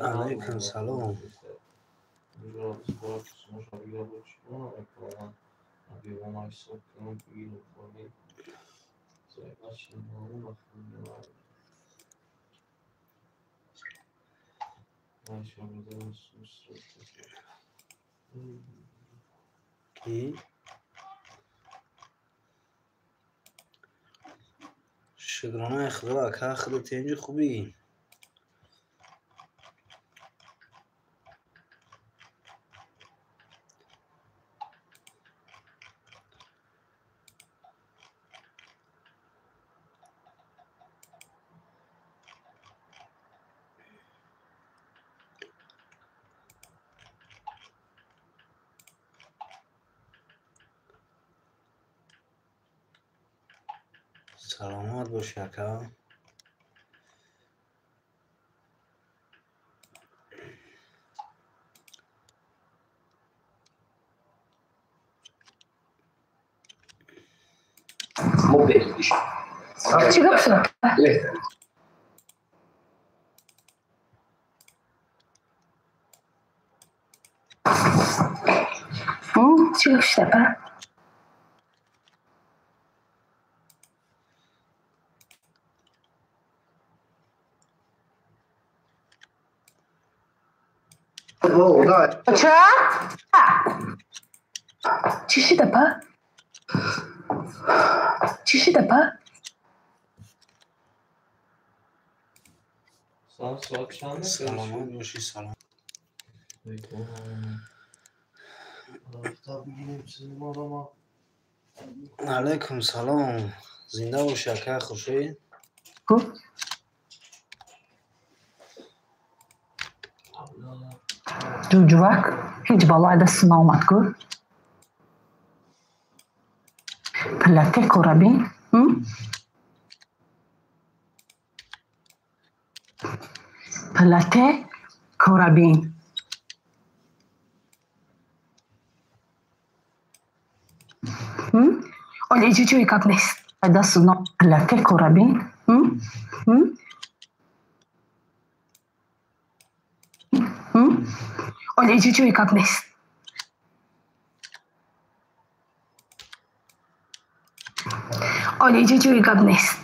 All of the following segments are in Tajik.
Алейкум салом. Ки? Шукронаи Худо, ака, худо тенҷи хубӣ? Саломат бошӣ, ака. Чӣ гап шуд? Чӣ гап шуд, апа? Ча? Чӣ шуд, апа? Чӣ шуд, апа? Саломат бошӣ, салом. Алейкум салом. Зинда бошӣ, ака Хуршед. Ҷуҷувак ҳеҷ балое дасту наомад ку? Пилате корабин? Пилате корабин. Оле ҳеҷ ҷои гап нест. Дасту пилате корабин? Оле ҳеҷ ҷои гап нест. Оле ҳеҷ ҷои гап нест.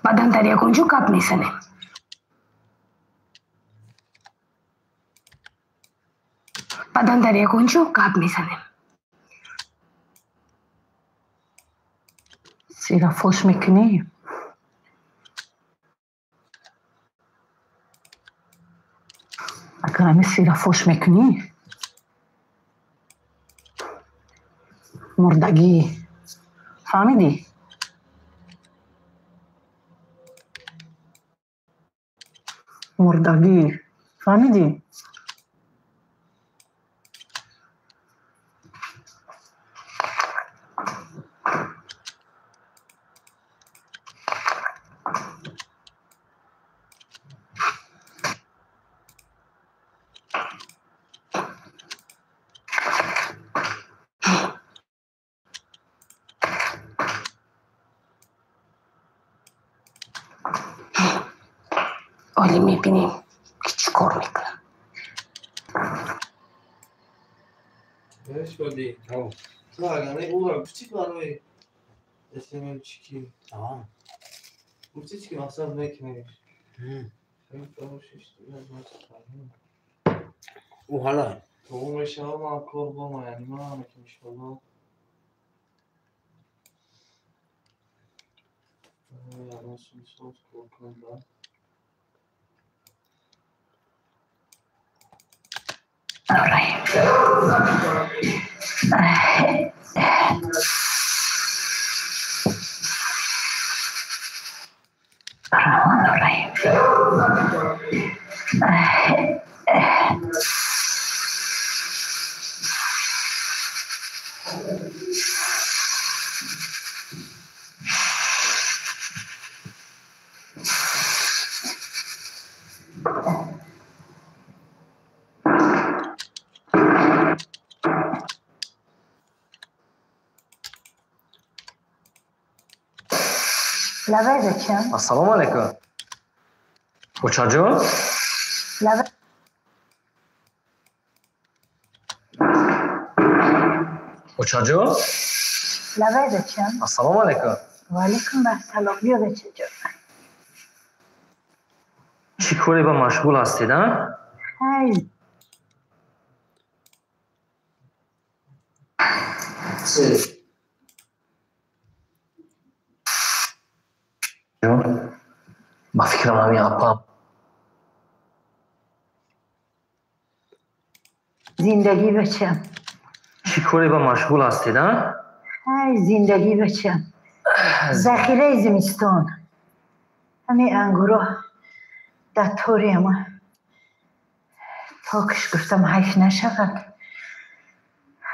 Баъдан дар ягон ҷо гап мезанем. Баъдан дар ягон ҷо гап мезанем. Сира фош мекунӣ? Агар ҳамин сира фош мекунӣ, мурдагӣ. Фаҳмидӣ? Мурдагӣ. Фаҳмидӣ? Оле мебинем, ки чӣ кор мекунам. Ӯ ҳала. Раҳмон раҳим. Лавай, бачам. Ассалому алайкум, очаҷон. Лавай. Очаҷон. Лавай, бачам. Ассалому алайкум. Ваалайкум ассалом. Биё, бачаҷон. Чӣ коре ба машғул ҳастед, а? Ҳай. Ба фикрам, ҳамин апам. Зиндагӣ, бачам. Чӣ коре ба машғул ҳастед, а? Ҳай, зиндагӣ, бачам. Захираи зимистон. Ҳамин ангуро дар тори ама токш гуфтам, ҳайф нашавад.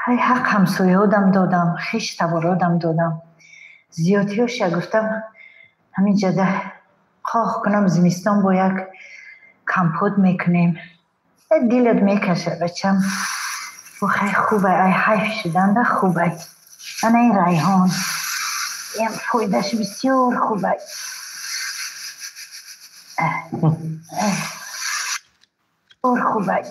Ҳай, ҳақ ҳамсояодам додам, хеш табородам додам. Зиёдиёша гуфтам, ҳамин ҷада қоқ кунам, зимистон бо як компот мекунем. Дилат мекашад, бачам. Хай, хубай, ай ҳайф шуданда хубай. Ана ин райҳон. Ин фоидаш бисёр хубай. Бисёр хубай.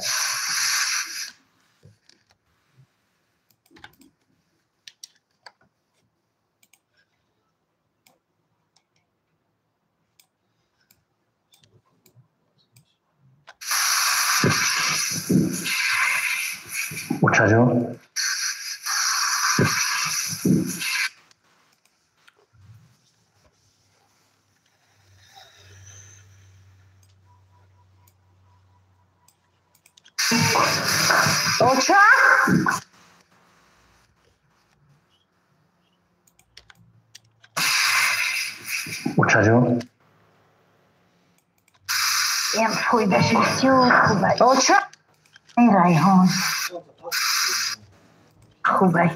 Очаҷон. Оча. Очаҷон. Ин фоидаш бисёр хубай. Оча. Ин райҳон. Хубай.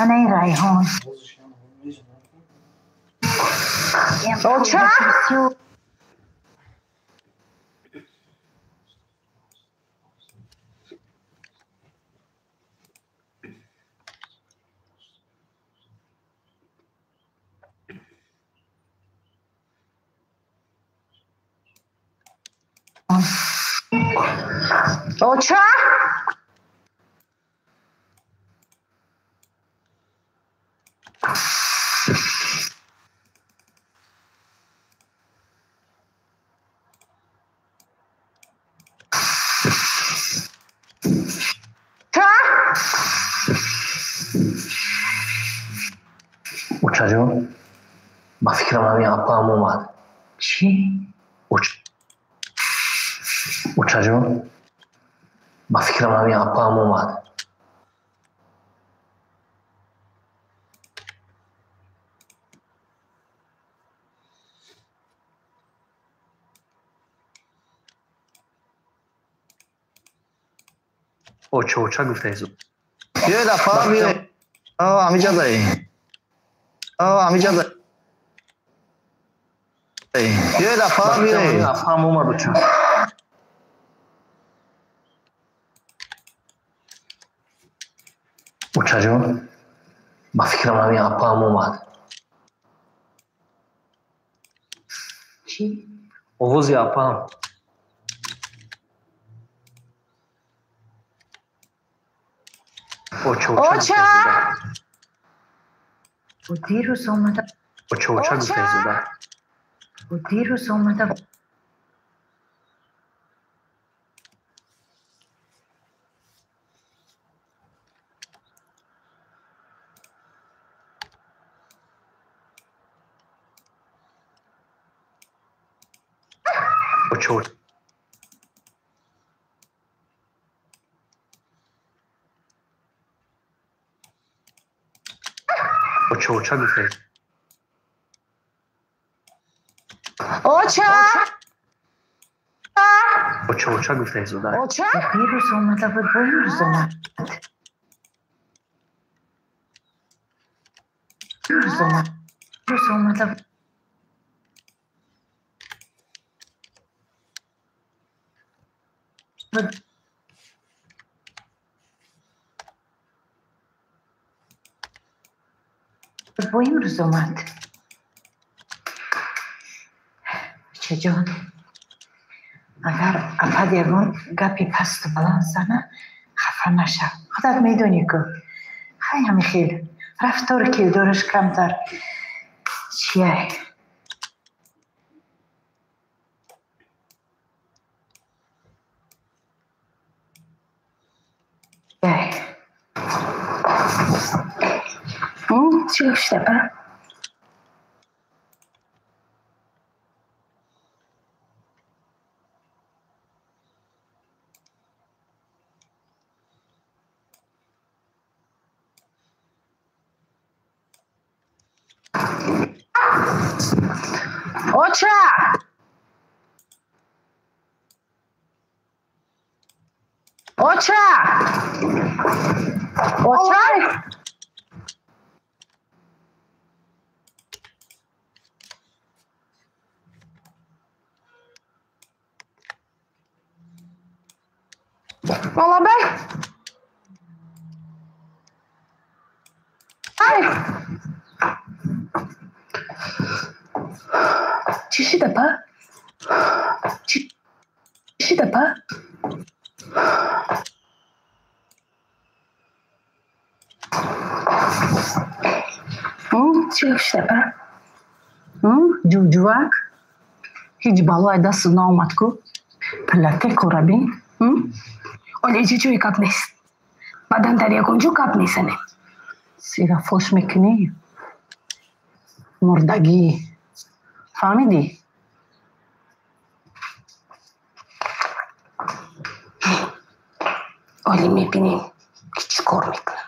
Ана ин райҳон. Ин фоидаш бисёр. Оча. Очаҷон, ба фикрам, ҳамин апаам омад. Чӣ? Очаҷон, ба фикрам, ҳамин апаам омад. Оча, оча гуфтаизу. Биёед, апа, биёед. Ҳамиҷадаи. Ҳамиҷада. Биёед, апа, биёед. Апаам омад, оча. Очаҷон, ба фикрам, ҳамин апаам омад. Чӣ? Овози апаам. Оча, оча. Оча. Дирӯз омада. Оча, оча гуфтаизуда. Дирӯз омада. Оча. Оча, оча гуфтед. Оча! Оча, оча гуфтед зуда. Оча? Дирӯз омада буд, бо имрӯз омад. Имрӯз омад. Имрӯз омада буд. Бо имрӯз омад. Бачаҷон, агар апад ягон гапи пасту баланд зана, хафа нашав. Худат медонӣ ку. Хай ҳами хел рафтору кирдораш камтар чияй. Чӣ гуфтӣ, апа? Оча! Оча! Оча! Малабай! Ай! Чӣ шуд, апа? Чӣ шуд, апа? Чӣ шуд, апа? Ҷувҷувак? Ҳеҷ балое дасту наомад ку? Пилате кора бин? Оле ҳеҷ ҷое гап нест. Баъдан дар ягон ҷо гап мезанем. Сира фош мекунӣ? Мурдагӣ. Фаҳмидӣ? Оле мебинем, ки чӣ кор мекунам.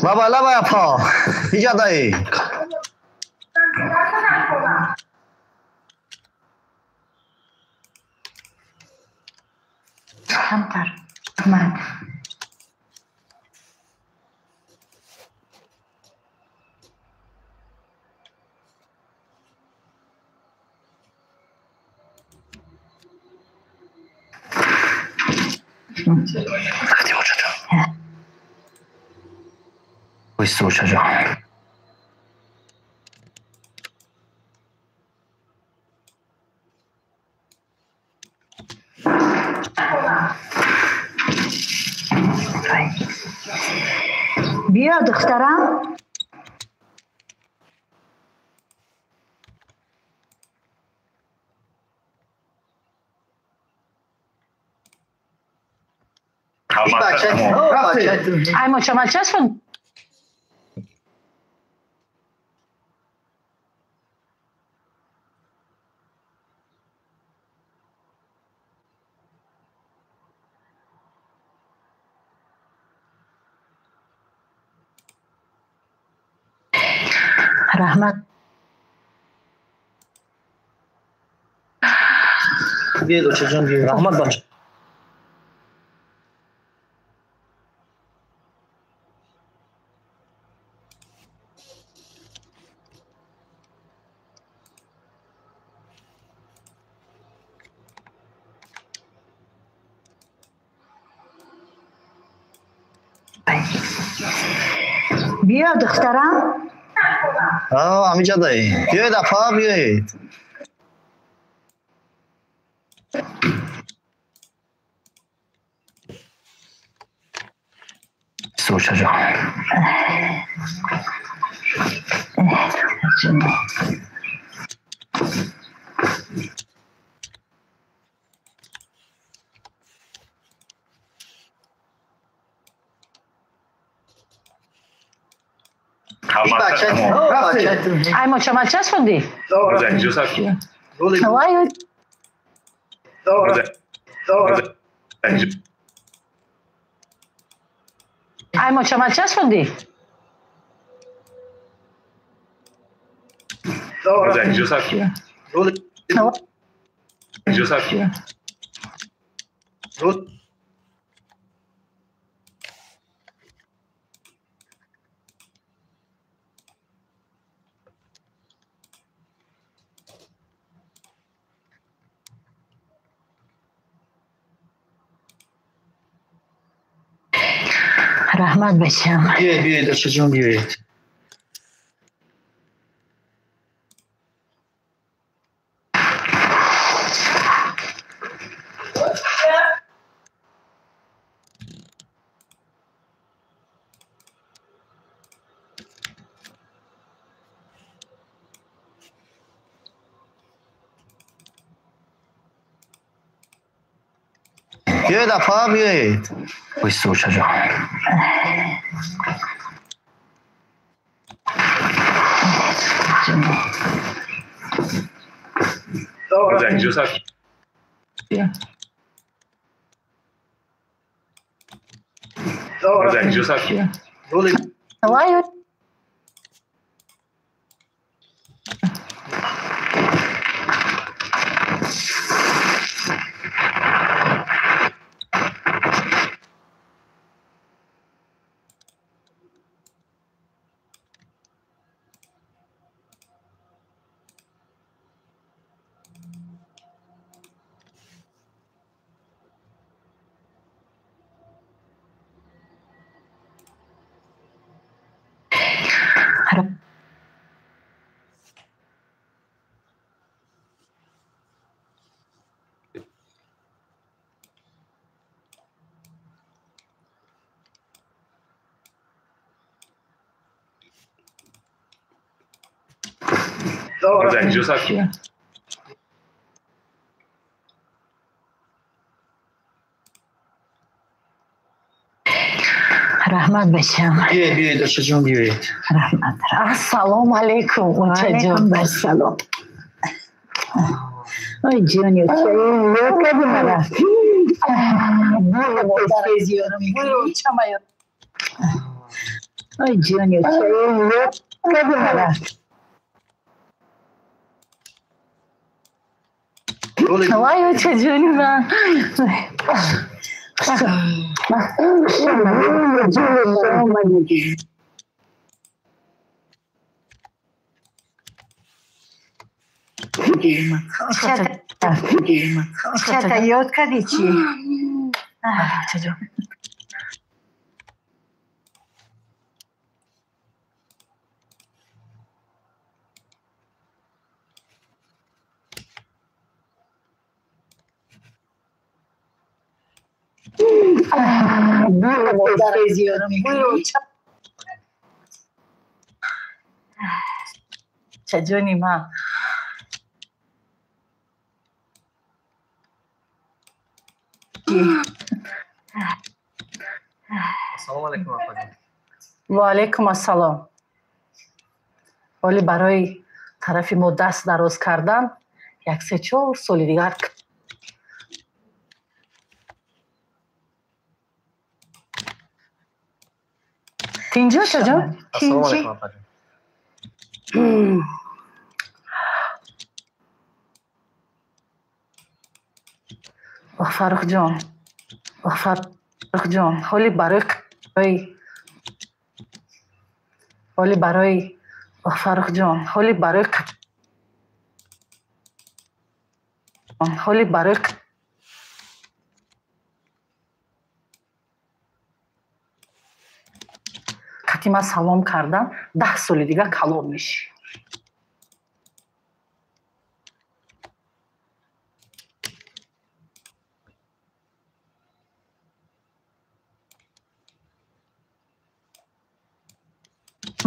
Лабай, лабай, апа. Иҷадаи. Камтар. Ман. Рафтем, очаҷон. Оҳиста, очаҷон. Биё, духтарам. Ай, мочамалча шуд? Раҳмат. Биёед, очаҷон, биёед. Раҳмат, бача. Биё, духтарам. Ҳамиҷадаи. Биёед, апа, биёед. Очаҷон. Ай мочамалча шудӣ? Ай мочамалча шудӣ? Раҳмат бачам. Биёед, биёед, очаҷон, биёед. Биёед, апа, биёед. Войсо, очаҷон. Раҳмат бачам. Биёед, биёед, очаҷон, биёед. Раҳмат. Ассалому алайкум, очаҷон. Алайкум ассалом. Ой, ҷони оча. Ой, ҷони оча. Вай, очаҷони ман. Чата ёд кардӣ чӣ? Очаҷон. Очаҷони ман. Ассалому алайкум, апаҷон. Ва алайкум ассалом. Ҳоли барои тарафи мо даст дароз кардан як се-чор соли дигар тинҷӣ, очаҷон? Ассалому алайкум, апаҷон. Фаррухҷон, Фаррухҷон, ҳоли барои Фаррухҷон, ҳоли барои қати ман салом кардам, 10 соли дигар калон мешӣ.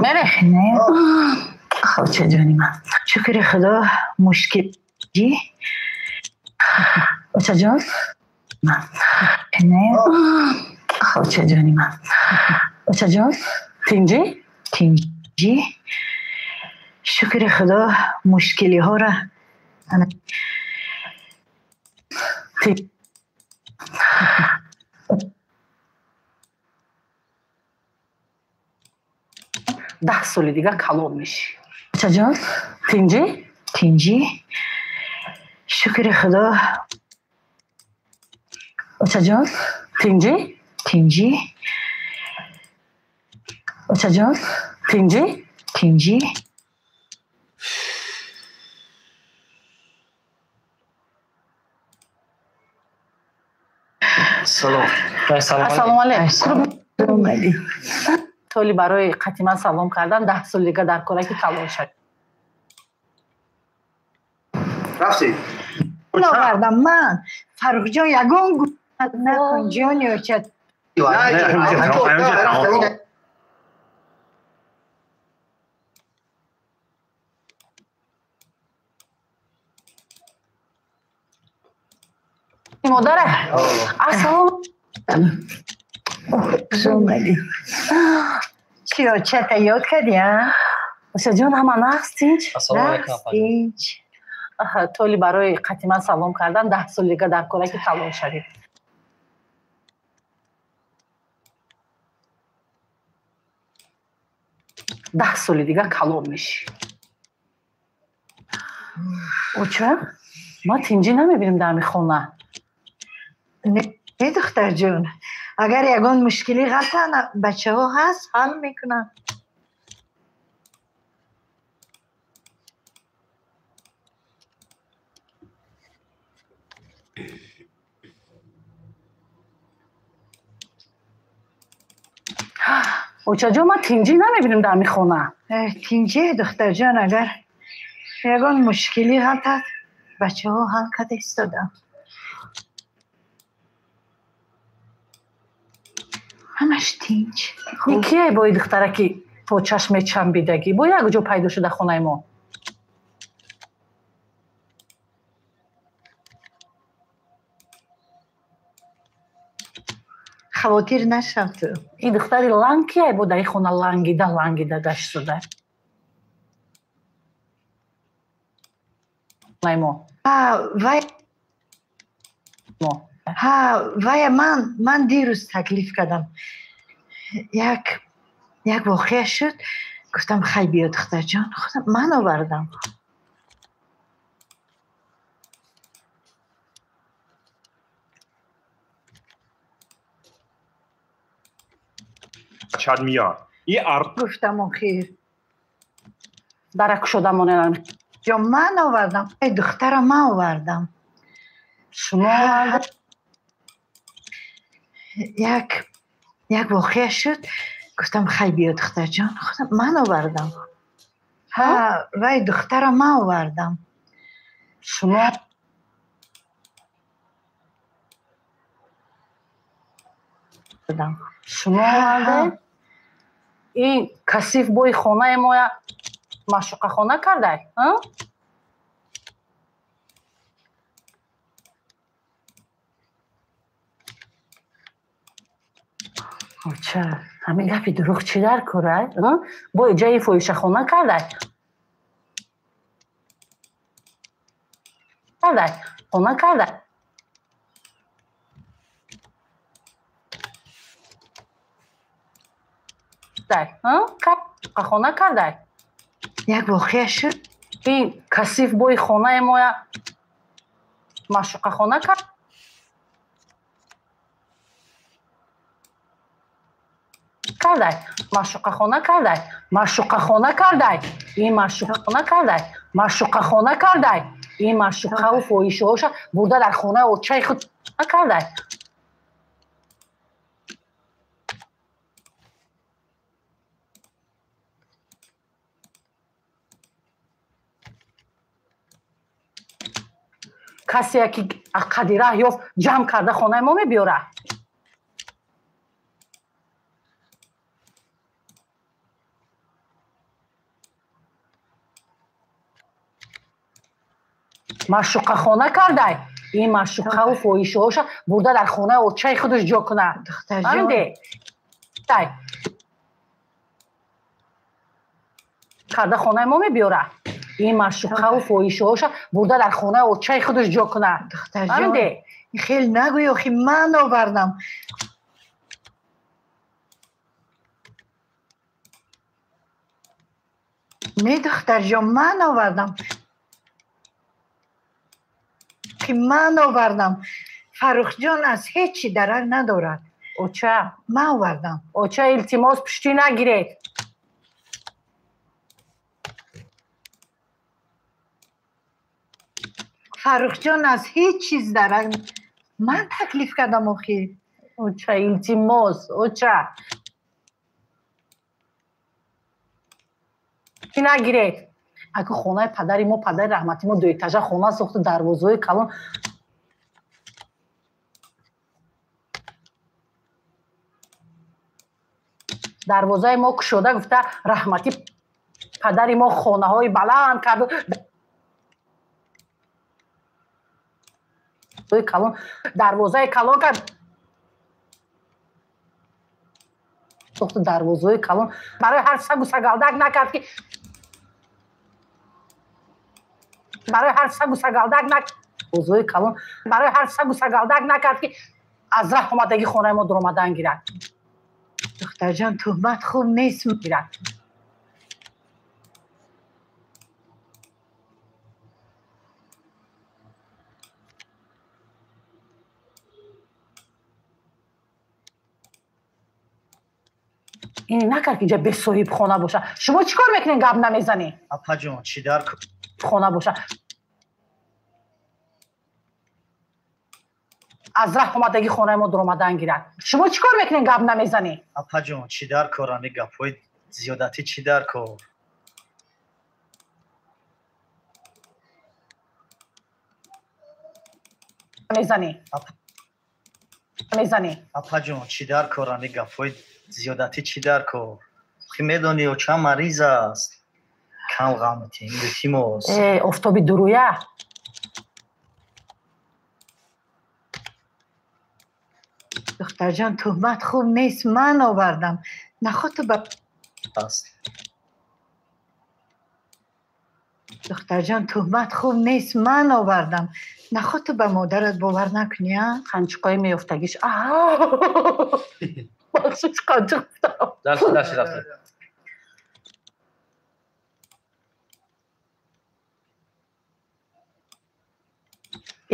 Мере? Не. Очаҷони ман. Шукри Худо, мушкилӣ. Очаҷон? Не. Очаҷони ман. Очаҷон, тинҷӣ? Тинҷӣ. Шукри Худо, мушкилиҳоро 10 соли дига калон мешӣ. Очаҷон, тинҷӣ? Тинҷӣ. Шукри Худо. Очаҷон, тинҷӣ? Тинҷӣ. Очаҷон, тинҷӣ? Тинҷӣ. Салом. Ассалому алайкум. Толи барои қатиман салом кардан 10 соли дига дар кора ки калон шавӣ. Рафтӣ? Овардам ман. Фаррухҷон, ягон накун, ҷони оча. Модара, ассалом. Чӣ, очата ёд кардӣ, а? Очаҷон, ҳама нағз, тинҷ? Ассалому алайкум, апаҷон. Тинҷ. Толи барои қатиман салом кардан 10 соли дига дар кора ки калон шавӣ. 10 соли дига калон мешӣ. Оча, ман тинҷӣ намебинам дар ҳамин хона. Не, духтарҷон, агар ягон мушкилӣ ғалтан, бачаҳо ҳаст, ҳал мекунанд. Очаҷон, ман тинҷӣ намебинам дар ҳамин хона. Тинҷӣ, духтарҷон, агар ягон мушкилӣ ғалтад, бачаҳо ҳал карда истоданд. Ҳамаш тинҷ. Ин кие бои духтара ки почаш мечамбидагӣ? Бо як ҷо пайдо шуда хонаи мо. Хавотир нашав ту. Ин духтари ланг кие бо дар ин хона лангида лангида гашт шуда? Хонаи мо. Вай мо. Ҳа, вая ман дирӯз таклиф кардам. Як воқеа шуд, гуфтам хай биё, духтарҷон, худам ман овардам. Чад миёд. И ар Гуфтам охир. Дарак шуда моненам. Ҷо ман овардам, эй духтара ман овардам. Шумо оварда? Як воқеа шуд, гуфтам хай биё, духтарҷон, худам ман овардам. Ҳа, вай духтара ман овардам. Шумо шумо оварда? Ин касиф бои хонаи моя маъшуқахона кардай? Оча, ҳамин гапи дурӯғ чӣ дар корай? Бо иҷаи фоҳишахона кардай? Кардай, хона кардай. Хона кардай. Як воқеа шуд. Ин касиф бои хонаи моя маъшуқахона кард. Кардай, маъшуқахона кардай, маъшуқахона кардай, ин маъшуқахона кардай, маъшуқахона кардай, ин маъшуқаву фоҳишаҳоша бурда дар хонаи очаи худ кардай. Касе ки қади раҳ ёфт, ҷамъ карда хонаи мо мебиёрад. Маъшуқахона кардай, ин маъшуқаву фоҳишаҳоша бурда дар хонаи очаи худаш ҷо кунад. Духтарҷон. Дай. Карда хонаи мо мебиёра. Ин маъшуқаву фоҳишаҳоша бурда дар хонаи очаи худаш ҷо кунад. Духтарҷон, хел нагӯй, охи ман овардам. Не, духтарҷон, ман овардам. Ман овардам. Фаррухҷон аз ҳеҷ чи дарак надорад. Оча, ман овардам. Оча, илтимос, пуштӣ нагиред. Фаррухҷон аз ҳеҷ чиз дарак. Ман таклиф кардам охи. Оча, илтимос, оча. Нагиред. Аку хонаи падари мо, падари раҳмати мо дуэтажа хона сохту, дарвозаҳои калон. Дарвозаи мо кушода гуфта, раҳмати падари мо хонаҳои баланд карду калон, дарвозаи калон кард, сохту дарвозаҳои калон барои ҳар сагу сагалдак накард ки барои ҳар сагу сагалдак дарвозаҳои калон барои ҳар сагу сагалдак накард ки аз раҳ омадагӣ хонаи мо дуромадан гирад. Духтарҷон, туҳмат хуб нест. Гирад. Ин накард ки инҷа бесоҳиб хона боша. Шумо чӣ кор мекунед, гап намезанед? Апаҷон, чӣ дар хона боша. Аз раҳ омадагӣ хонаи мо дуромадан гирад. Шумо чӣ кор мекунед, гап намезанед? Апаҷон, чӣ дар кор? Ами гапҳои зиёдатӣ чӣ дар кор? Мезанед. Мезанед. Апаҷон, чӣ дар кор? Ами гапҳои зиёдатӣ чӣ дар кор? Охи медонӣ, оча мариз аст. Кам ғам метем, илтимос. Э, офтоби дуруя. Духтарҷон, туҳмат хуб нест. Ман овардам. Наход ту ба аст. Духтарҷон, туҳмат хуб нест. Ман овардам. Наход ту ба модарат бовар накунӣ, а? Қанчиқои меёфтагиш. Бахшиш, қанчиқ гуфтам. Дальше, дальше, дальше.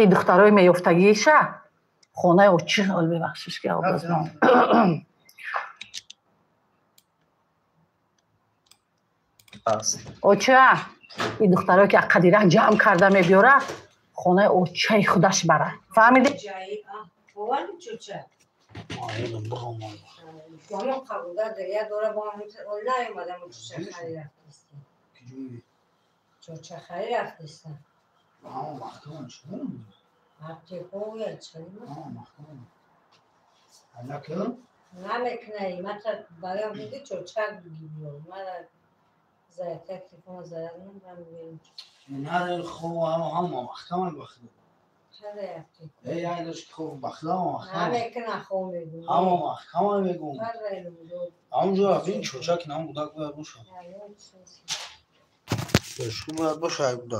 Ин духтарои меёфтагиша хонаи очи бебахшиш ки образно. Аст. Оча, ин духтарое ки аққадира ҷамъ карда мебиёра, хонаи очаи худаш бара. Фаҳмидӣ? Бояд бошад.